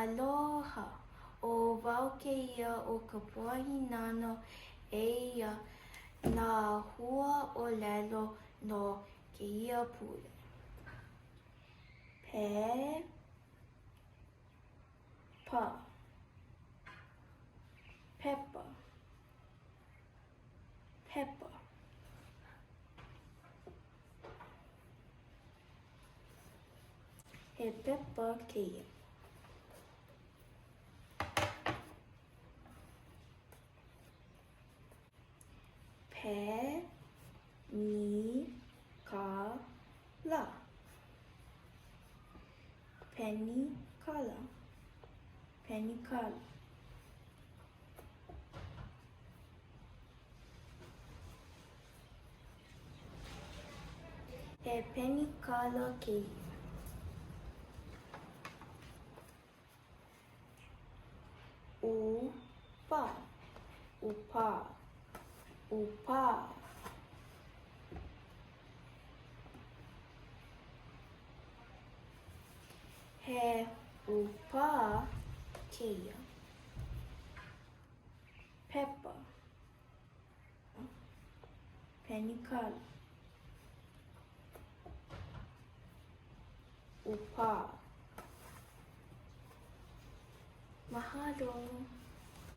Aloha! ʻO wau kēia ʻo ka Pua Hīnano eia nā hua ʻōlelo no kēia pule. Pe pa Pepa Pepa He pepa kēia. Pe ni ka la. Penikala. Penikala. He penikala kēia. ʻUpā, ʻUpā, ʻUpā. He ʻūpā kēia. Pepa. Penikala. ʻUpā. Mahalo.